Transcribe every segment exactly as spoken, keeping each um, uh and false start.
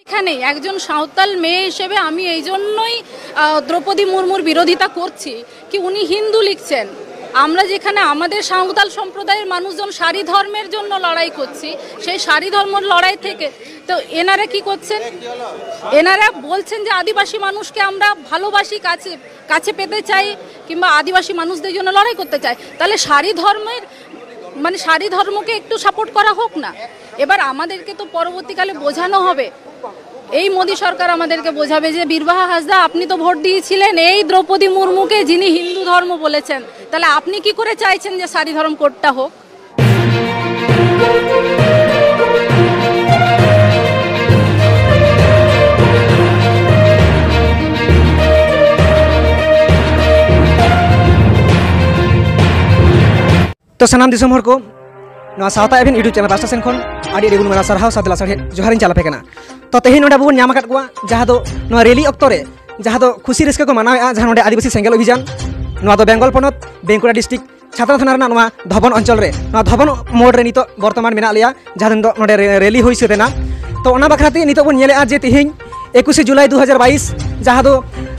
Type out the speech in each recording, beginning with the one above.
এখানে একজন সাঁওতাল মেয়ে হিসেবে আমি এই জন্যই আহ, দ্রৌপদী মুর্মুর বিরোধিতা করছি, কি উনি হিন্দু লিখছেন। আমরা যেখানে আমাদের সাঁওতাল সম্প্রদায়ের মানুষজন সারি ধর্মের জন্য লড়াই করছি, সেই সারি ধর্মের লড়াই থেকে তো এনারা কি করছেন? এনারা বলছেন যে আদিবাসী মানুষকে আমরা ভালোবাসি, কাছে কাছে পেতে চাই, কিংবা আদিবাসী মানুষদের জন্য লড়াই করতে চাই। তাহলে সারি ধর্মের, মানে, সারি ধর্মকে একটু সাপোর্ট করা হোক না। এবার আমাদেরকে তো পরবর্তীকালে বোঝানো হবে, এই মোদী সরকার আমাদেরকে বোঝাবে যে বীরবাহা হাসদা, আপনি তো ভোট দিয়েছিলেন এই দ্রৌপদী মুর্মুকে, যিনি হিন্দু ধর্ম বলেছেন, তাহলে আপনি কি করে চাইছেন যে সারি ধর্ম কোডটা হোক? ᱛᱚ ᱥᱟᱱᱟᱢ ᱫᱤᱥᱚᱢ ᱦᱚᱲ ᱠᱚ, ᱱᱚᱣᱟ ᱥᱟᱶᱛᱟ ᱮᱵᱷᱮᱱ YouTube ᱪᱮᱱᱮᱞ ᱯᱟᱦᱴᱟ ᱥᱮᱱ ᱠᱷᱚᱱ ᱟᱹᱰᱤ ᱟᱹᱰᱤ ᱜᱩᱱ ᱢᱟᱱᱟᱣ ᱥᱟᱨᱦᱟᱣ ᱥᱟᱶᱛᱮ ᱞᱟᱥᱟᱲᱦᱮᱫ ᱡᱚᱦᱟᱨᱤᱧ ᱪᱟᱞ ᱟᱯᱮ ᱠᱟᱱᱟ᱾ ᱛᱚ ᱛᱮᱦᱮᱧ ᱱᱚᱰᱮ ᱟᱵᱚ ᱵᱚᱱ ᱧᱟᱢ ᱟᱠᱟᱫ ᱠᱚᱣᱟ, ᱡᱟᱦᱟᱸ ᱫᱚ ᱱᱚᱣᱟ ᱨᱮᱞᱤ ᱚᱠᱛᱚ ᱨᱮ ᱡᱟᱦᱟᱸ ᱫᱚ ᱠᱷᱩᱥᱤ ᱨᱟᱹᱥᱠᱟᱹ ᱠᱚ ᱢᱟᱱᱟᱣᱮᱫᱼᱟ, ᱡᱟᱦᱟᱸ ᱱᱚᱰᱮ ᱟᱹᱫᱤᱵᱟᱹᱥᱤ ᱥᱮᱸᱜᱮᱞ ᱚᱵᱷᱤᱡᱟᱱ, ᱱᱚᱣᱟ ᱫᱚ ᱵᱮᱝᱜᱚᱞ ᱯᱚᱱᱚᱛ ᱵᱮᱸᱠᱩᱲᱟ ᱰᱤᱥᱴᱨᱤᱠᱴ ᱪᱷᱟᱛᱱᱟ ᱛᱷᱟᱱᱟ ᱨᱮᱱᱟᱜ ᱱᱚᱣᱟ ᱫᱷᱚᱵᱚᱱ ᱚᱧᱪᱚᱞ ᱨᱮ, ᱱᱚᱣᱟ ᱫᱷᱚᱵᱚᱱ ᱢᱳᱲ ᱨᱮ ᱱᱤᱛᱚᱜ ᱵᱚᱨᱛᱚᱢᱟᱱ ᱢᱮᱱᱟᱜ ᱞᱮᱭᱟ, ᱡᱟᱦᱟᱸ ᱫᱚ ᱱᱚᱰᱮ ᱨᱮ-, ᱨᱮᱞᱤ ᱦᱩᱭ ᱥᱟᱹᱛ ᱮᱱᱟ᱾ ᱛᱚ ᱚᱱᱟ ᱵᱟᱠᱷᱨᱟ ᱛᱮ ᱱᱤᱛᱚᱜ ᱵᱚᱱ ᱧᱮᱞᱮᱫᱼᱟ ᱡᱮ ᱛᱮᱦᱮᱧ ᱮᱠᱩᱥᱮ ᱡᱩᱞᱟᱭ ᱫᱩ ᱦᱟᱡᱟᱨ ᱵᱟᱭᱤᱥ, ᱡᱟᱦᱟᱸ ᱫᱚ,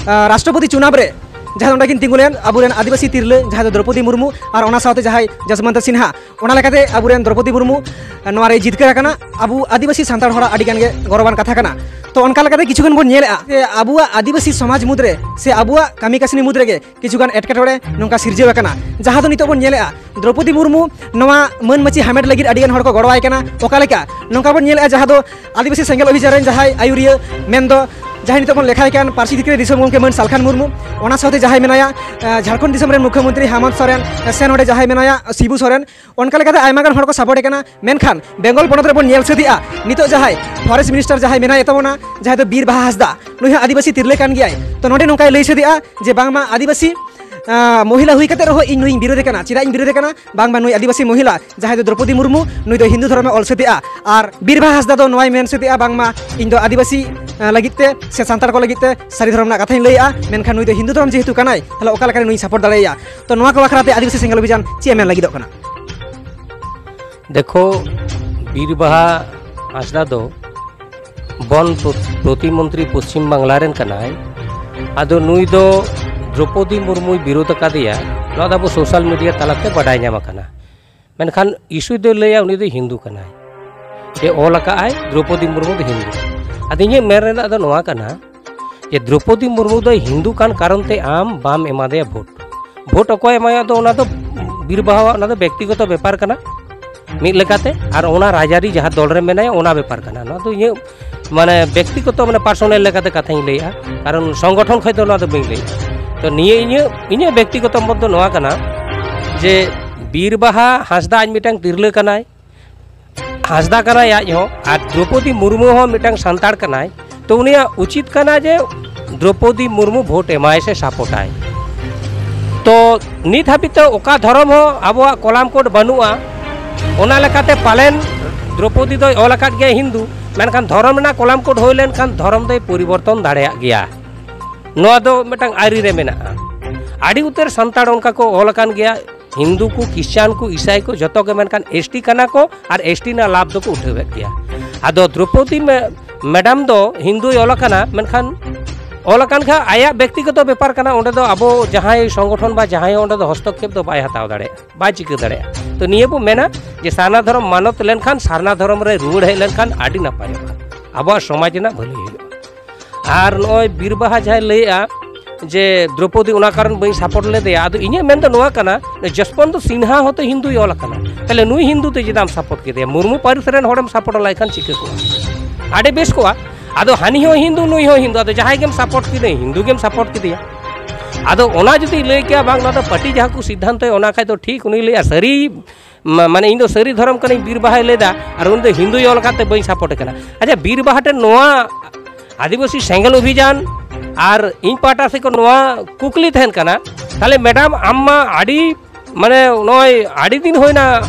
ᱟ, ᱨᱟᱥᱴᱨᱚᱯᱚᱛᱤ ᱪᱩᱱᱟᱵ ᱨᱮ ᱡᱟᱦᱟᱸ ᱫᱚ ᱚᱸᱰᱮ ᱠᱤᱱ ᱛᱤᱸᱜᱩ ᱞᱮᱱ ᱟᱵᱚᱨᱮᱱ ᱟᱹᱫᱤᱵᱟᱹᱥᱤ ᱛᱤᱨᱞᱟᱹ, ᱡᱟᱦᱟᱸ ᱫᱚ ᱫᱨᱚᱯᱚᱫᱤ ᱢᱩᱨᱢᱩ ᱟᱨ ᱚᱱᱟ ᱥᱟᱶᱛᱮ ᱡᱟᱦᱟᱸᱭ ᱡᱚᱥᱵᱚᱱᱛ ᱥᱤᱱᱦᱟ, ᱚᱱᱟ ᱞᱮᱠᱟᱛᱮ ᱟᱵᱚᱨᱮᱱ ᱫᱨᱚᱯᱚᱫᱤ ᱢᱩᱨᱢᱩ ᱱᱚᱣᱟ ᱨᱮ ᱡᱤᱛᱠᱟᱹᱨ ᱟᱠᱟᱱᱟ᱾ ᱟᱵᱚ ᱟᱹᱫᱤᱵᱟᱹᱥᱤ ᱥᱟᱱᱛᱟᱲ ᱦᱚᱲᱟᱜ ᱟᱹᱰᱤ ᱜᱟᱱ ᱜᱮ ᱜᱚᱨᱚᱵᱟᱱ ᱠᱟᱛᱷᱟ ᱠᱟᱱᱟ᱾ ᱛᱚ ᱚᱱᱠᱟ ᱞᱮᱠᱟᱛᱮ ᱠᱤᱪᱷᱩ ᱜᱟᱱ ᱵᱚᱱ ᱧᱮᱞᱮᱫᱼᱟ ᱡᱮ ᱟᱵᱚᱣᱟᱜ ᱟᱹᱫᱤᱵᱟᱹᱥᱤ ᱥᱚᱢᱟᱡᱽ ᱢᱩᱫᱽᱨᱮ ᱥᱮ ᱟᱵᱚᱣᱟᱜ ᱠᱟᱹᱢᱤ ᱠᱟᱹᱥᱱᱤ ᱢᱩᱫᱽ ᱨᱮᱜᱮ ᱠᱤᱪᱷᱩ ᱜᱟᱱ ᱮᱴᱠᱮᱴᱚᱬᱮ ᱱᱚᱝᱠᱟ ᱥᱤᱨᱡᱟᱹᱣ ᱟᱠᱟᱱᱟ, ᱡᱟᱦᱟᱸ ᱫᱚ ᱱᱤᱛᱚᱜ ᱵᱚᱱ ᱧᱮᱞᱮᱫᱼᱟ ᱫᱨᱚᱯᱚᱫᱤ ᱢᱩᱨᱢᱩ ᱱᱚᱣᱟ ᱢᱟᱹᱱ ᱢᱟᱹᱪᱤ ᱦᱟᱢᱮᱴ ᱞᱟᱹᱜᱤᱫ ᱟᱹᱰᱤ ᱜᱟᱱ ᱦᱚᱲ ᱠᱚ ᱜᱚᱲᱚᱣᱟᱭ ᱠᱟᱱᱟ᱾ ᱚᱠᱟ ᱞᱮᱠᱟ? ᱱᱚᱝᱠᱟ ᱵᱚᱱ ᱧᱮᱞᱮᱫᱼᱟ ᱡᱟᱦᱟᱸ ᱫᱚ ᱟᱹᱫᱤᱵᱟᱹᱥᱤ ᱥᱮᱸᱜᱮᱞ ᱚᱵᱷᱤᱡᱟᱱ ᱨᱮᱱ ᱡᱟᱦᱟᱸᱭ ᱟᱹᱭᱩᱨᱤᱭᱟᱹ ᱢᱮᱱᱫᱚ ᱡᱟᱦᱟᱸᱭ ᱱᱤᱛᱚᱜ ᱵᱚᱱ ᱞᱮᱠᱷᱟᱭ ᱠᱟᱱ ᱯᱟᱹᱨᱥᱤ ᱡᱤᱛᱠᱟᱹᱨᱤ ᱫᱤᱥᱚᱢ ᱜᱚᱢᱠᱮ ᱢᱟᱹᱱ ᱥᱟᱞᱠᱷᱟᱱ ᱢᱩᱨᱢᱩ, ᱚᱱᱟ ᱥᱟᱶᱛᱮ ᱡᱟᱦᱟᱸᱭ ᱢᱮᱱᱟᱭᱟ, ᱟᱸ, ᱡᱷᱟᱲᱠᱷᱚᱸᱰ ᱫᱤᱥᱚᱢ ᱨᱮᱱ ᱢᱩᱠᱷᱭᱚᱢᱚᱱᱛᱨᱤ ᱦᱮᱢᱚᱱᱛ ᱥᱚᱨᱮᱱ, ᱥᱮ ᱱᱚᱰᱮ ᱡᱟᱦᱟᱸᱭ ᱢᱮᱱᱟᱭᱟ ᱥᱤᱵᱩ ᱥᱚᱨᱮᱱ, ᱚᱱᱠᱟ ᱞᱮᱠᱟᱛᱮ ᱟᱭᱢᱟ ᱜᱟᱱ ᱦᱚᱲ ᱠᱚ ᱥᱟᱯᱳᱨᱴ ᱮ ᱠᱟᱱᱟ᱾ ᱢᱮᱱᱠᱷᱟᱱ ᱵᱮᱝᱜᱚᱞ ᱯᱚᱱᱚᱛ ᱨᱮᱵᱚᱱ ᱧᱮᱞ ᱥᱟᱹᱛ ᱮᱜᱼᱟ ᱱᱤᱛᱚᱜ ᱡᱟᱦᱟᱸᱭ ᱯᱷᱚᱨᱮᱥᱴ ᱢᱤᱱᱤᱥᱴᱟᱨ ᱡᱟᱦᱟᱸᱭ ᱢᱮᱱᱟᱭ ᱛᱟᱵᱚᱱᱟ, ᱡᱟᱦᱟᱸᱭ ᱫᱚ ᱵᱤᱨ ᱵᱟᱦᱟ ᱦᱟᱸᱥᱫᱟ, ᱱᱩᱭ ᱦᱚᱸ ᱟᱹᱫᱤᱵᱟᱹᱥᱤ ᱛᱤᱨᱞᱟᱹ ᱠᱟᱱ ᱜᱮᱭᱟᱭ᱾ ᱛᱚ ᱱᱚᱰᱮ ᱱᱚᱝᱠᱟᱭ ᱞᱟᱹᱭ ᱥᱟᱹᱛ ᱮᱜᱼᱟ ᱡᱮ ᱵᱟᱝᱢᱟ ᱟᱹᱫᱤᱵᱟᱹᱥᱤ, ᱟᱸ, ᱢᱚᱦᱤᱞᱟ ᱦᱩᱭ ᱠᱟᱛᱮ ᱨᱮᱦᱚᱸ ᱤᱧ ᱱᱩᱭᱤᱧ ᱵᱤᱨᱳᱫᱮ ᱠᱟᱱᱟ᱾ ᱪᱮᱫᱟᱜ ᱤᱧ ᱵᱤᱨᱳᱫᱮ ᱠᱟᱱᱟ? ᱵᱟᱝᱢᱟ ᱱᱩᱭ ᱟᱹᱫᱤᱵᱟᱹᱥᱤ ᱢᱚᱦᱤᱞᱟ ᱡᱟᱦᱟᱸᱭ ᱫᱚ ᱫᱨᱚᱯᱚᱫᱤ ᱢᱩᱨᱢᱩ, ᱱᱩᱭ ᱫᱚ ᱦᱤᱱᱫᱩ ᱫᱷᱚᱨᱚᱢᱮ ᱚᱞ ᱥᱟᱹᱛ ᱮᱜᱼᱟ᱾ ᱟᱨ ᱵᱤᱨ ᱵᱟᱦᱟ ᱦᱟᱸᱥᱫᱟ ᱫᱚ ᱱᱚᱣᱟᱭ ᱢᱮᱱ ᱥᱟᱹᱛ ᱮᱜᱼᱟ ᱵᱟᱝᱢᱟ ᱤᱧ ᱫᱚ ᱟᱹᱫᱤᱵᱟᱹᱥᱤ, ᱟᱸ, ᱞᱟᱹᱜᱤᱫ ᱛᱮ ᱥᱮ ᱥᱟᱱᱛᱟᱲ ᱠᱚ ᱞᱟᱹᱜᱤᱫ ᱛᱮ ᱥᱟᱹᱨᱤ ᱫᱷᱚᱨᱚᱢ ᱨᱮᱱᱟᱜ ᱠᱟᱛᱷᱟᱧ ᱞᱟᱹᱭᱮᱜᱼᱟ, ᱢᱮᱱᱠᱷᱟᱱ ᱱᱩᱭ ᱫᱚ ᱦᱤᱱᱫᱩ ᱫᱷᱚᱨᱚᱢ ᱡᱮᱦᱮᱛᱩ ᱠᱟᱱᱟᱭ, ᱛᱟᱦᱞᱮ ᱚᱠᱟ ᱞᱮᱠᱟᱨᱮ ᱱᱩᱭᱤᱧ ᱥᱟᱯᱳᱨᱴ ᱫᱟᱲᱮᱭᱟᱭᱟ? ᱛᱚ ᱱᱚᱣᱟ ᱠᱚ ᱵᱟᱠᱷᱨᱟ ᱛᱮ ᱟᱹᱫᱤᱵᱟᱹᱥᱤ ᱥᱮᱸᱜᱮᱞ ᱚᱵᱷᱤᱡᱟᱱ ᱪᱮᱫ ᱮ ᱢᱮᱱ ᱞᱟᱹᱜᱤᱫᱚᱜ ᱠᱟᱱᱟ? ᱫᱮᱠᱷᱳ, ᱵᱤᱨ ᱵᱟᱦᱟ ᱦᱟᱸᱥᱫᱟ ᱫᱚ ᱵᱚᱱ ᱯᱨᱚ- ᱯᱨᱚᱛᱤᱢᱚᱱᱛᱨᱤ ᱯᱚᱥᱪᱤᱢ ᱵᱟᱝᱞᱟ ᱨᱮᱱ ᱠᱟᱱᱟᱭ᱾ ᱟᱫᱚ ᱱᱩᱭ ᱫᱚ ᱫᱨᱚᱯᱚᱫᱤ ᱢᱩᱨᱢᱩᱭ ᱵᱤᱨᱳᱫ ᱟᱠᱟᱫᱮᱭᱟ, ᱱᱚᱣᱟ ᱫᱚ ᱟᱵᱚ ᱥᱳᱥᱟᱞ ᱢᱤᱰᱤᱭᱟ ᱛᱟᱞᱟᱛᱮ ᱵᱟᱰᱟᱭ ᱧᱟᱢ ᱟᱠᱟᱱᱟ᱾ ᱢᱮᱱᱠᱷᱟᱱ ᱤᱥᱩ ᱫᱚᱭ ᱞᱟᱹᱭᱟ ᱩᱱᱤ ᱫᱚ ᱦᱤᱱᱫᱩ ᱠᱟᱱᱟᱭ, ᱡᱮ ᱚᱞ ᱟᱠᱟᱫ ᱟᱭ ᱫᱨᱚᱯᱚᱫᱤ ᱢᱩᱨᱢᱩ ᱫᱚ ᱦᱤᱱᱫᱩ᱾ ᱟᱫᱚ ᱤᱧᱟᱹᱜ ᱢᱮᱱ ᱨᱮᱱᱟᱜ ᱫᱚ ᱱᱚᱣᱟ ᱠᱟᱱᱟ ᱡᱮ ᱫᱨᱚᱯᱚᱫᱤ ᱢᱩᱨᱢᱩ ᱫᱚ ᱦᱤᱱᱫᱩ ᱠᱟᱱ ᱠᱟᱨᱚᱱ ᱛᱮ ᱟᱢ ᱵᱟᱢ ᱮᱢᱟ ᱫᱮᱭᱟ ᱵᱷᱳᱴ᱾ ᱵᱷᱳᱴ ᱚᱠᱚᱭ ᱮᱢᱟᱭᱟ ᱫᱚ ᱚᱱᱟ ᱫᱚ ᱵᱤᱨ ᱵᱟᱦᱟᱣᱟᱜ, ᱚᱱᱟ ᱫᱚ ᱵᱮᱠᱛᱤᱜᱚᱛᱚ ᱵᱮᱯᱟᱨ ᱠᱟᱱᱟ ᱢᱤᱫ ᱞᱮᱠᱟᱛᱮ, ᱟᱨ ᱚᱱᱟ ᱨᱟᱡᱽᱟᱹᱨᱤ ᱡᱟᱦᱟᱸ ᱫᱚᱞ ᱨᱮ ᱢᱮᱱᱟᱭᱟ ᱚᱱᱟ ᱵᱮᱯᱟᱨ ᱠᱟᱱᱟ᱾ ᱱᱚᱣᱟ ᱫᱚ ᱤᱧᱟᱹᱜ ᱢᱟᱱᱮ ᱵᱮᱠᱛᱤᱜᱚᱛᱚ ᱢᱟᱱᱮ ᱯᱟᱨᱥᱚᱱᱟᱞ ᱞᱮᱠᱟᱛᱮ ᱠᱟᱛᱷᱟᱧ ᱞᱟᱹᱭᱮᱜᱼᱟ, ᱠᱟᱨᱚᱱ ᱥᱚᱝᱜᱚᱴᱷᱚᱱ ᱠᱷᱚᱱ ᱫᱚ ᱱᱚᱣᱟ ᱫᱚ ᱵᱟᱹᱧ ᱞᱟᱹᱭᱮᱜᱼᱟ᱾ ᱛᱚ ᱱᱤᱭᱟᱹ ᱤᱧᱟᱹᱜ ᱤᱧᱟᱹᱜ ᱵᱮᱠᱛᱤᱜᱚᱛᱚ ᱢᱚᱛ ᱫᱚ ᱱᱚᱣᱟ ᱠᱟᱱᱟ ᱡᱮ ᱵᱤᱨ ᱵᱟᱦᱟ ᱦᱟᱸᱥᱫᱟ ᱟᱡ ᱢᱤᱫᱴᱟᱝ ᱛᱤᱨᱞᱟᱹ ᱠᱟᱱᱟᱭ, ᱦᱟᱸᱥᱫᱟ ᱠᱟᱱᱟᱭ ᱟᱡ ᱦᱚᱸ, ᱟᱨ ᱫᱨᱚᱯᱚᱫᱤ ᱢᱩᱨᱢᱩ ᱦᱚᱸ ᱢᱤᱫᱴᱟᱝ ᱥᱟᱱᱛᱟᱲ ᱠᱟᱱᱟᱭ᱾ ᱛᱚ ᱩᱱᱤᱭᱟᱜ ᱩᱪᱤᱛ ᱠᱟᱱᱟ ᱡᱮ ᱫᱨᱚᱯᱚᱫᱤ ᱢᱩᱨᱢᱩ ᱵᱷᱳᱴ ᱮᱢᱟᱭ ᱥᱮ ᱥᱟᱯᱳᱨᱴᱟᱭ᱾ ᱛᱚ ᱱᱤᱛ ᱦᱟᱹᱵᱤᱡ ᱛᱮ ᱚᱠᱟ ᱫᱷᱚᱨᱚᱢ ᱦᱚᱸ ᱟᱵᱚᱣᱟᱜ ᱠᱚᱞᱟᱢ ᱠᱳᱰ ᱵᱟᱹᱱᱩᱜᱼᱟ᱾ ᱚᱱᱟ ᱞᱮᱠᱟᱛᱮ ᱯᱟᱞᱮᱱ ᱫᱨᱚᱯᱚᱫᱤ ᱫᱚᱭ ᱚᱞ ᱟᱠᱟᱫ ᱜᱮᱭᱟ ᱦᱤᱱᱫᱩ, ᱢᱮᱱᱠᱷᱟᱱ ᱫᱷᱚᱨᱚᱢ ᱨᱮᱱᱟᱜ ᱠᱚᱞᱟᱢ ᱠᱳᱰ ᱦᱩᱭ ᱞᱮᱱᱠᱷᱟᱱ ᱫᱷᱚᱨᱚᱢ ᱫᱚᱭ ᱯᱚᱨᱤᱵᱚᱨᱛᱚᱱ ᱫᱟᱲᱮᱭᱟᱜ ᱜᱮᱭᱟ᱾ ᱱᱚᱣᱟ ᱫᱚ ᱢᱤᱫᱴᱟᱝ ᱟᱹᱨᱤ ᱨᱮ ᱢᱮᱱᱟᱜᱼᱟ᱾ ᱟᱹᱰᱤ ᱩᱛᱟᱹᱨ ᱥᱟᱱᱛᱟᱲ ᱚᱱᱠᱟ ᱠᱚ ᱚᱞ ᱟᱠᱟᱱ ᱜᱮᱭᱟ, ᱦᱤᱱᱫᱩ ᱠᱚ, ᱠᱷᱨᱤᱥᱪᱟᱱ ᱠᱚ, ᱤᱥᱟᱭ ᱠᱚ, ᱡᱚᱛᱚ ᱜᱮ, ᱢᱮᱱᱠᱷᱟᱱ ᱮᱥᱴᱤ ᱠᱟᱱᱟ ᱠᱚ ᱟᱨ ᱮᱥᱴᱤ ᱨᱮᱱᱟᱜ ᱞᱟᱵᱷ ᱫᱚᱠᱚ ᱩᱴᱷᱟᱹᱣᱮᱫ ᱜᱮᱭᱟ᱾ ᱟᱫᱚ ᱫᱨᱚᱯᱚᱫᱤ ᱢᱮ- ᱢᱮᱰᱟᱢ ᱫᱚ ᱦᱤᱱᱫᱩᱭ ᱚᱞ ᱟᱠᱟᱱᱟ, ᱢᱮᱱᱠᱷᱟᱱ ᱚᱞ ᱟᱠᱟᱱ ᱠᱷᱟᱱ ᱟᱭᱟᱜ ᱵᱮᱠᱛᱤᱜᱚᱛᱚ ᱵᱮᱯᱟᱨ ᱠᱟᱱᱟ, ᱚᱸᱰᱮ ᱫᱚ ᱟᱵᱚ ᱡᱟᱦᱟᱸᱭ ᱥᱚᱝᱜᱚᱴᱷᱚᱱ ᱵᱟ ᱡᱟᱦᱟᱸᱭ ᱚᱸᱰᱮ ᱫᱚ ᱦᱚᱥᱛᱚᱠᱠᱷᱮᱯ ᱫᱚ ᱵᱟᱭ ᱦᱟᱛᱟᱣ ᱫᱟᱲᱮᱭᱟᱜᱼᱟ, ᱵᱟᱭ ᱪᱤᱠᱟᱹ ᱫᱟᱲᱮᱭᱟᱜᱼᱟ᱾ ᱛᱚ ᱱᱤᱭᱟᱹ ᱵᱚ ᱢᱮᱱᱟ ᱡᱮ ᱥᱟᱨᱱᱟ ᱫᱷᱚᱨᱚᱢ ᱢᱟᱱᱚᱛ ᱞᱮᱱᱠᱷᱟᱱ, ᱥᱟᱨᱱᱟ ᱫᱷᱚᱨᱚᱢ ᱨᱮ ᱨᱩᱣᱟᱹᱲ ᱦᱮᱡ ᱞᱮᱱᱠᱷᱟᱱ ᱟᱹᱰᱤ ᱱᱟᱯᱟᱭᱚᱜᱼᱟ, ᱟᱵᱚᱣᱟᱜ ᱥᱚᱢᱟᱡᱽ ᱨᱮᱱᱟᱜ ᱵᱷᱟᱹᱞᱟᱹᱭ ᱦᱩᱭᱩᱜᱼᱟ᱾ ᱟᱨ ᱱᱚᱜᱼᱚᱭ ᱵᱤᱨ ᱵᱟᱦᱟ ᱡᱟᱦᱟᱸᱭ ᱞᱟᱹᱭᱮᱜᱼᱟ ᱡᱮ ᱫᱨᱚᱯᱚᱫᱤ ᱚᱱᱟ ᱠᱟᱨᱚᱱ ᱵᱟᱹᱧ ᱥᱟᱯᱳᱨᱴ ᱞᱮᱫᱮᱭᱟ, ᱟᱫᱚ ᱤᱧᱟᱹᱜ ᱢᱮᱱ ᱫᱚ ᱱᱚᱣᱟ ᱠᱟᱱᱟ, ᱡᱚᱥᱯᱚᱱᱛ ᱥᱤᱱᱦᱟ ᱦᱚᱸᱛᱚ ᱦᱤᱱᱫᱩᱭ ᱚᱞ ᱟᱠᱟᱱᱟ, ᱛᱟᱦᱞᱮ ᱱᱩᱭ ᱦᱤᱱᱫᱩ ᱛᱮ ᱪᱮᱫᱟᱜ ᱮᱢ ᱥᱟᱯᱳᱨᱴ ᱠᱮᱫᱮᱭᱟ? ᱢᱩᱨᱢᱩ ᱯᱟᱹᱨᱤᱥ ᱨᱮᱱ ᱦᱚᱲᱮᱢ ᱥᱟᱯᱳᱨᱴ ᱞᱟᱭ ᱠᱷᱟᱱ ᱪᱤᱠᱟᱹ ᱠᱚᱜᱼᱟ? ᱟᱹᱰᱤ ᱵᱮᱥ ᱠᱚᱜᱼᱟ᱾ ᱟᱫᱚ ᱦᱟᱹᱱᱤ ᱦᱚᱸ ᱦᱤᱱᱫᱩ, ᱱᱩᱭ ᱦᱚᱸ ᱦᱤᱱᱫᱩ, ᱟᱫᱚ ᱡᱟᱦᱟᱸᱭ ᱜᱮᱢ ᱥᱟᱯᱳᱨᱴ ᱠᱮᱫᱮ, ᱦᱤᱱᱫᱩ ᱜᱮᱢ ᱥᱟᱯᱳᱨᱴ ᱠᱮᱫᱮᱭᱟ᱾ ᱟᱫᱚ ᱚᱱᱟ ᱡᱩᱫᱤ ᱞᱟᱹᱭ ᱠᱮᱭᱟ, ᱵᱟᱝ, ᱱᱚᱣᱟ ᱫᱚ ᱯᱟᱹᱴᱤ ᱡᱟᱦᱟᱸ ᱠᱚ ᱥᱤᱫᱽᱫᱷᱟᱱᱛᱚᱭ, ᱚᱱᱟ ᱠᱷᱟᱡ ᱫᱚ ᱴᱷᱤᱠ, ᱩᱱᱤ ᱞᱟᱹᱭᱟ ᱥᱟᱹᱨᱤ, ᱢᱟ-, ᱢᱟᱱᱮ, ᱤᱧ ᱫᱚ ᱥᱟᱹᱨᱤ ᱫᱷᱚᱨᱚᱢ ᱠᱟᱹᱱᱟᱹᱧ, ᱵᱤᱨ ᱵᱟᱦᱟᱭ ᱞᱟᱹᱭᱫᱟ, ᱟᱨ ᱩᱱᱤ ᱫᱚ ᱦᱤᱱᱫᱩᱭ ᱚᱞ ᱟᱠᱟᱫ ᱛᱮ ᱵᱟᱹᱧ ᱥᱟᱯᱳᱨᱴ ᱮ ᱠᱟᱱᱟ᱾ ᱟᱪᱪᱷᱟ, ᱵᱤᱨ ᱵᱟᱦᱟ ᱴᱷᱮᱱ ᱱᱚᱣᱟ ᱟᱹᱫᱤᱵᱟᱹᱥᱤ ᱥᱮᱸᱜᱮᱞ ᱚᱵᱷᱤᱡᱟᱱ ᱟᱨ ᱤᱧ ᱯᱟᱦᱴᱟ ᱥᱮᱫ ᱠᱷᱚᱱ ᱱᱚᱣᱟ ᱠᱩᱠᱞᱤ ᱛᱟᱦᱮᱱ ᱠᱟᱱᱟ, ᱛᱟᱦᱞᱮ ᱢᱮᱰᱟᱢ, ᱟᱢ ᱢᱟ ᱟᱹᱰᱤ, ᱢᱟᱱᱮ, ᱱᱚᱜᱼᱚᱭ ᱟᱹᱰᱤ ᱫᱤᱱ ᱦᱩᱭᱱᱟ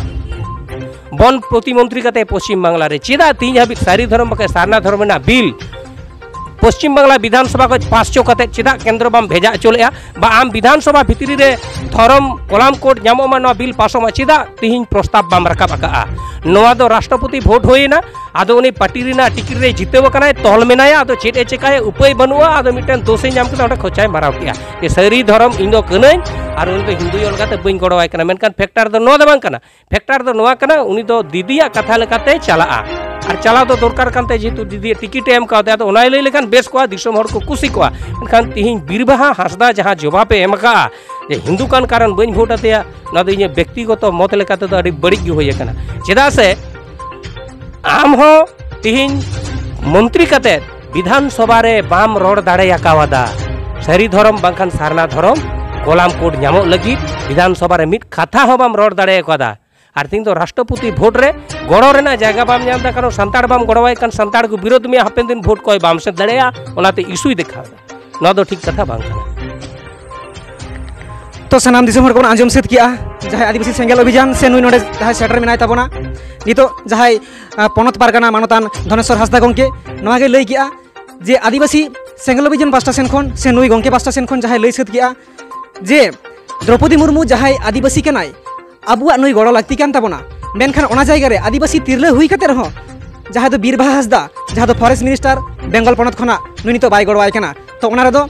ᱵᱚᱱ ᱯᱨᱚᱛᱤᱢᱚᱱᱛᱨᱤ ᱠᱟᱛᱮ ᱯᱚᱥᱪᱤᱢ ᱵᱟᱝᱞᱟ ᱨᱮ, ᱪᱮᱫᱟᱜ ᱛᱤᱦᱤᱧ ᱦᱟᱹᱵᱤᱡ ᱥᱟᱹᱨᱤ ᱫᱷᱚᱨᱚᱢ ᱵᱟᱠᱷᱟᱡ ᱥᱟᱨᱱᱟ ᱫᱷᱚᱨᱚᱢ ᱨᱮᱱᱟᱜ ᱵᱤᱞ ᱯᱚᱥᱪᱤᱢ ᱵᱟᱝᱞᱟ ᱵᱤᱫᱷᱟᱱ ᱥᱚᱵᱷᱟ ᱠᱷᱚᱱ ᱯᱟᱥ ᱦᱚᱪᱚ ᱠᱟᱛᱮ ᱪᱮᱫᱟᱜ ᱠᱮᱱᱫᱨᱚ ᱵᱟᱢ ᱵᱷᱮᱡᱟ ᱦᱚᱪᱚ ᱞᱮᱫᱼᱟ? ᱵᱟ ᱟᱢ ᱵᱤᱫᱷᱟᱱ ᱥᱚᱵᱷᱟ ᱵᱷᱤᱛᱨᱤ ᱨᱮ ᱫᱷᱚᱨᱚᱢ ᱠᱚᱞᱟᱢ ᱠᱳᱰ ᱧᱟᱢᱚᱜ ᱢᱟ, ᱱᱚᱣᱟ ᱵᱤᱞ ᱯᱟᱥᱚᱜ ᱢᱟ, ᱪᱮᱫᱟᱜ ᱛᱤᱦᱤᱧ ᱯᱨᱚᱥᱛᱟᱵ ᱵᱟᱢ ᱨᱟᱠᱟᱵ ᱟᱠᱟᱫᱼᱟ? ᱱᱚᱣᱟ ᱫᱚ ᱨᱟᱥᱴᱨᱚᱯᱚᱛᱤ ᱵᱷᱳᱴ ᱦᱩᱭᱮᱱᱟ, ᱟᱫᱚ ᱩᱱᱤ ᱯᱟᱨᱴᱤ ᱨᱮᱱᱟᱜ ᱴᱤᱠᱤᱴ ᱨᱮ ᱡᱤᱛᱟᱹᱣ ᱟᱠᱟᱱᱟᱭ, ᱛᱚᱞ ᱢᱮᱱᱟᱭᱟ, ᱟᱫᱚ ᱪᱮᱫ ᱮ ᱪᱮᱠᱟᱭᱟ? ᱩᱯᱟᱹᱭ ᱵᱟᱹᱱᱩᱜᱼᱟ᱾ ᱟᱫᱚ ᱢᱤᱫᱴᱮᱱ ᱫᱳᱥᱮ ᱧᱟᱢ ᱠᱮᱫᱟ, ᱚᱸᱰᱮ ᱠᱷᱚᱪᱟᱭ ᱢᱟᱨᱟᱣ ᱠᱮᱜᱼᱟ ᱡᱮ ᱥᱟᱹᱨᱤ ᱫᱷᱚᱨᱚᱢ ᱤᱧ ᱫᱚ ᱠᱟᱹᱱᱟᱹᱧ, ᱟᱨ ᱩᱱᱤ ᱫᱚ ᱦᱤᱱᱫᱩ ᱚᱞ ᱠᱟᱛᱮ ᱵᱟᱹᱧ ᱜᱚᱲᱚᱣᱟᱭ ᱠᱟᱱᱟ᱾ ᱢᱮᱱᱠᱷᱟᱱ ᱯᱷᱮᱠᱴᱟᱨ ᱫᱚ ᱱᱚᱣᱟ ᱫᱚ ᱵᱟᱝ ᱠᱟᱱᱟ᱾ ᱯᱷᱮᱠᱴᱟᱨ ᱫᱚ ᱱᱚᱣᱟ ᱠᱟᱱᱟ, ᱩᱱᱤ ᱫᱚ ᱫᱤᱫᱤᱭᱟᱜ ᱠᱟᱛᱷᱟ ᱞᱮᱠᱟᱛᱮ ᱪᱟᱞᱟᱜᱼᱟ᱾ ᱟᱨ ᱪᱟᱞᱟᱣ ᱫᱚ ᱫᱚᱨᱠᱟᱨ ᱠᱟᱱ ᱛᱟᱭᱟ, ᱡᱮᱦᱮᱛᱩ ᱫᱤᱫᱤᱭᱟᱜ ᱴᱤᱠᱤᱴ ᱮ ᱮᱢ ᱠᱟᱣᱫᱮᱭᱟ, ᱟᱫᱚ ᱚᱱᱟᱭ ᱞᱟᱹᱭ ᱞᱮᱠᱷᱟᱱ ᱵᱮᱥ ᱠᱚᱜᱼᱟ, ᱫᱤᱥᱚᱢ ᱦᱚᱲ ᱠᱚ ᱠᱩᱥᱤ ᱠᱚᱜᱼᱟ᱾ ᱢᱮᱱᱠᱷᱟᱱ ᱛᱤᱦᱤᱧ ᱵᱤᱨᱵᱟᱦᱟ ᱦᱟᱸᱥᱫᱟ ᱡᱟᱦᱟᱸ ᱡᱚᱵᱟᱵ ᱮ ᱮᱢ ᱟᱠᱟᱜᱼᱟ ᱡᱮ ᱦᱤᱱᱫᱩ ᱠᱟᱱ ᱠᱟᱨᱚᱱ ᱵᱟᱹᱧ ᱵᱷᱳᱴ ᱟᱫᱮᱭᱟ, ᱱᱚᱣᱟ ᱫᱚ ᱤᱧᱟᱹᱜ ᱵᱮᱠᱛᱤᱜᱚᱛᱚ ᱢᱚᱛ ᱞᱮᱠᱟ ᱛᱮᱫᱚ ᱟᱹᱰᱤ ᱵᱟᱹᱲᱤᱡ ᱜᱮ ᱦᱩᱭ ᱟᱠᱟᱱᱟ᱾ ᱪᱮᱫᱟᱜ ᱥᱮ ᱟᱢ ᱦᱚᱸ ᱛᱤᱦᱤᱧ ᱢᱚᱱᱛᱨᱤ ᱠᱟᱛᱮ ᱵᱤᱫᱷᱟᱱ ᱥᱚᱵᱷᱟ ᱨᱮ ᱵᱟᱢ ᱨᱚᱲ ᱫᱟᱲᱮ ᱟᱠᱟᱣᱟᱫᱟ᱾ ᱥᱟᱹᱨᱤ ᱫᱷᱚᱨᱚᱢ ᱵᱟᱝᱠᱷᱟᱱ ᱥᱟᱨᱱᱟ ᱫᱷᱚᱨᱚᱢ ᱠᱚᱞᱟᱢ ᱠᱳᱰ ᱧᱟᱢᱚᱜ ᱞᱟᱹᱜᱤᱫ ᱵᱤᱫᱷᱟᱱ ᱥᱚᱵᱷᱟ ᱨᱮ ᱢᱤᱫ ᱠᱟᱛᱷᱟ ᱦᱚᱸ ᱵᱟᱢ ᱨᱚᱲ ᱫᱟᱲᱮ ᱟᱠᱟᱣᱟᱫᱟ᱾ ᱟᱨ ᱛᱤᱦᱤᱧ ᱫᱚ ᱨᱟᱥᱴᱨᱚᱯᱚᱛᱤ ᱵᱷᱳᱴ ᱨᱮ ᱜᱚᱲᱚ ᱨᱮᱱᱟᱜ ᱡᱟᱭᱜᱟ ᱵᱟᱢ ᱧᱟᱢ ᱮᱫᱟ, ᱠᱟᱨᱚᱱ ᱥᱟᱱᱛᱟᱲ ᱵᱟᱢ ᱜᱚᱲᱚᱣᱟᱭ ᱠᱟᱱ, ᱥᱟᱱᱛᱟᱲ ᱠᱚ ᱵᱤᱨᱳᱫᱷ ᱢᱮᱭᱟ, ᱦᱟᱯᱮᱱ ᱫᱤᱱ ᱵᱷᱳᱴ ᱠᱚᱭ ᱵᱟᱢ ᱥᱮᱱ ᱫᱟᱲᱮᱭᱟᱜᱼᱟ, ᱚᱱᱟᱛᱮ ᱤᱥᱩᱭ ᱫᱮᱠᱷᱟᱣ ᱮᱫᱟ᱾ ᱱᱚᱣᱟ ᱫᱚ ᱴᱷᱤᱠ ᱠᱟᱛᱷᱟ ᱵᱟᱝ ᱠᱟᱱᱟ᱾ ᱛᱚ ᱥᱟᱱᱟᱢ ᱫᱤᱥᱚᱢ ᱦᱚᱲ ᱠᱚᱵᱚᱱ ᱟᱸᱡᱚᱢ ᱥᱟᱹᱛ ᱠᱮᱜᱼᱟ, ᱡᱟᱦᱟᱸᱭ ᱟᱹᱫᱤᱵᱟᱹᱥᱤ ᱥᱮᱸᱜᱮᱞ ᱚᱵᱷᱤᱡᱟᱱ ᱥᱮ ᱱᱩᱭ ᱱᱚᱰᱮ ᱡᱟᱦᱟᱸᱭ ᱥᱮᱴᱮᱨ ᱢᱮᱱᱟᱭ ᱛᱟᱵᱚᱱᱟ, ᱱᱤᱛᱚᱜ ᱡᱟᱦᱟᱸᱭ, ᱟᱸ, ᱯᱚᱱᱚᱛ ᱯᱟᱨᱜᱟᱱᱟ ᱢᱟᱱᱚᱛᱟᱱ ᱫᱷᱚᱱᱮᱥᱣᱚᱨ ᱦᱟᱸᱥᱫᱟ ᱜᱚᱢᱠᱮ ᱱᱚᱣᱟ ᱜᱮ ᱞᱟᱹᱭ ᱠᱮᱜᱼᱟ ᱡᱮ ᱟᱹᱫᱤᱵᱟᱹᱥᱤ ᱥᱮᱸᱜᱮᱞ ᱚᱵᱷᱤᱡᱟᱱ ᱯᱟᱥᱴᱟ ᱥᱮᱱ ᱠᱷᱚᱱ ᱥᱮ ᱱᱩᱭ ᱜᱚᱢᱠᱮ ᱯᱟᱥᱴᱟ ᱥᱮᱱ ᱠᱷᱚᱱ ᱡᱟᱦᱟᱸᱭ ᱞᱟᱹᱭ ᱥᱟᱹᱛ ᱠᱮᱜᱼᱟ ᱡᱮ ᱫᱨᱚᱯᱚᱫᱤ ᱢᱩᱨᱢᱩ ᱡᱟᱦᱟᱸᱭ ᱟᱹᱫᱤᱵᱟᱹᱥᱤ ᱠᱟᱱᱟᱭ, ᱟᱵᱚᱣᱟᱜ ᱱᱩᱭ ᱜᱚᱲᱚ ᱞᱟᱹᱠᱛᱤ ᱠᱟᱱ ᱛᱟᱵᱚᱱᱟ᱾ ᱢᱮᱱᱠᱷᱟᱱ ᱚᱱᱟ ᱡᱟᱭᱜᱟ ᱨᱮ ᱟᱹᱫᱤᱵᱟᱹᱥᱤ ᱛᱤᱨᱞᱟᱹ ᱦᱩᱭ ᱠᱟᱛᱮ ᱨᱮᱦᱚᱸ ᱡᱟᱦᱟᱸᱭ ᱫᱚ ᱵᱤᱨᱵᱟᱦᱟ ᱦᱟᱸᱥᱫᱟ, ᱡᱟᱦᱟᱸ ᱫᱚ ᱯᱷᱚᱨᱮᱥᱴ ᱢᱤᱱᱤᱥᱴᱟᱨ ᱵᱮᱝᱜᱚᱞ ᱯᱚᱱᱚᱛ ᱠᱷᱚᱱᱟᱜ, ᱱᱩᱭ ᱱᱤᱛᱚᱜ ᱵᱟᱭ ᱜᱚᱲᱚᱣᱟᱭ ᱠᱟᱱᱟ᱾ ᱛᱚ ᱚᱱᱟ ᱨᱮᱫᱚ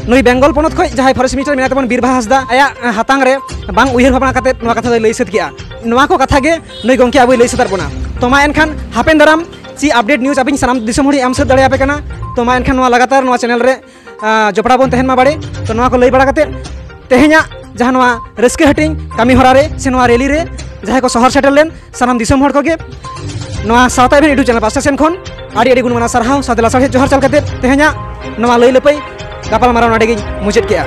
ᱱᱩᱭ ᱵᱮᱝᱜᱚᱞ ᱯᱚᱱᱚᱛ ᱠᱷᱚᱱ ᱡᱟᱦᱟᱸᱭ ᱯᱷᱚᱨᱮᱥᱴ ᱢᱤᱱᱤᱥᱴᱟᱨ ᱢᱮᱱᱟᱭ ᱛᱟᱵᱚᱱ ᱵᱤᱨᱵᱟᱦᱟ ᱦᱟᱸᱥᱫᱟ, ᱟᱭᱟᱜ ᱦᱟᱛᱟᱝ ᱨᱮ ᱵᱟᱝ ᱩᱭᱦᱟᱹᱨ ᱵᱷᱟᱵᱽᱱᱟ ᱠᱟᱛᱮ ᱱᱚᱣᱟ ᱠᱟᱛᱷᱟ ᱫᱚᱭ ᱞᱟᱹᱭ ᱥᱟᱹᱛ ᱠᱮᱜᱼᱟ᱾ ᱱᱚᱣᱟ ᱠᱚ ᱠᱟᱛᱷᱟ ᱜᱮ ᱱᱩᱭ ᱜᱚᱢᱠᱮ ᱟᱵᱚᱭ ᱞᱟᱹᱭ ᱥᱚᱫᱚᱨ ᱵᱚᱱᱟ᱾ ᱛᱚ ᱢᱟ ᱮᱱᱠᱷᱟᱱ ᱦᱟᱯᱮᱱ ᱫᱟᱨᱟᱢ ᱪᱮᱫ ᱟᱯᱰᱮᱴ ᱱᱤᱭᱩᱡᱽ ᱟᱵᱤᱱ ᱥᱟᱱᱟᱢ ᱫᱤᱥᱚᱢ ᱦᱚᱲᱤᱧ ᱮᱢ ᱥᱟᱹᱛ ᱫᱟᱲᱮᱭᱟᱯᱮ ᱠᱟᱱᱟ᱾ ᱛᱚ ᱢᱟ ᱮᱱᱠᱷᱟᱱ ᱱᱚᱣᱟ ᱞᱟᱜᱟᱛᱟᱨ ᱱᱚᱣᱟ ᱪᱮᱱᱮᱞ ᱨᱮ, ᱟᱸ, ᱡᱚᱯᱲᱟᱣ ᱵᱚᱱ ᱛᱟᱦᱮᱱ ᱢᱟ ᱵᱟᱲᱮ᱾ ᱛᱚ ᱱᱚᱣᱟ ᱠᱚ ᱞᱟᱹᱭ ᱵᱟᱲᱟ ᱠᱟᱛᱮ ᱛᱮᱦᱮᱧᱟᱜ ᱡᱟᱦᱟᱸ ᱱᱚᱣᱟ ᱨᱟᱹᱥᱠᱟᱹ ᱦᱟᱹᱴᱤᱧ ᱠᱟᱹᱢᱤ ᱦᱚᱨᱟ ᱨᱮ ᱥᱮ ᱱᱚᱣᱟ ᱨᱮᱞᱤ ᱨᱮ ᱡᱟᱦᱟᱸᱭ ᱠᱚ ᱥᱚᱦᱚᱨ ᱥᱮᱴᱮᱨ ᱞᱮᱱ ᱥᱟᱱᱟᱢ ᱫᱤᱥᱚᱢ ᱦᱚᱲ ᱠᱚᱜᱮ ᱱᱚᱣᱟ ᱥᱟᱶᱛᱟ ᱤᱵᱷᱮᱱᱴ ᱤᱭᱩᱴᱩᱵᱽ ᱪᱮᱱᱮᱞ ᱯᱟᱥᱴᱟ ᱥᱮᱱ ᱠᱷᱚᱱ ᱟᱹᱰᱤ ᱟᱹᱰᱤ ᱜᱩᱱ ᱢᱟᱱᱟᱣ ᱥᱟᱨᱦᱟᱣ ᱥᱟᱶᱛᱮ ᱞᱟᱥᱟᱲᱦᱮᱫ ᱡᱚᱦᱟᱨ ᱪᱟᱞ ᱠᱟᱛᱮ ᱛᱮᱦᱮᱧᱟᱜ ᱱᱚᱣᱟ ᱞᱟᱹᱭ ᱞᱟᱹᱯᱟᱹᱭ ᱜᱟᱯᱟᱞᱢᱟᱨᱟᱣ ᱱᱚᱰᱮ ᱜᱤᱧ ᱢᱩᱪᱟᱹᱫ ᱠᱮᱜᱼᱟ᱾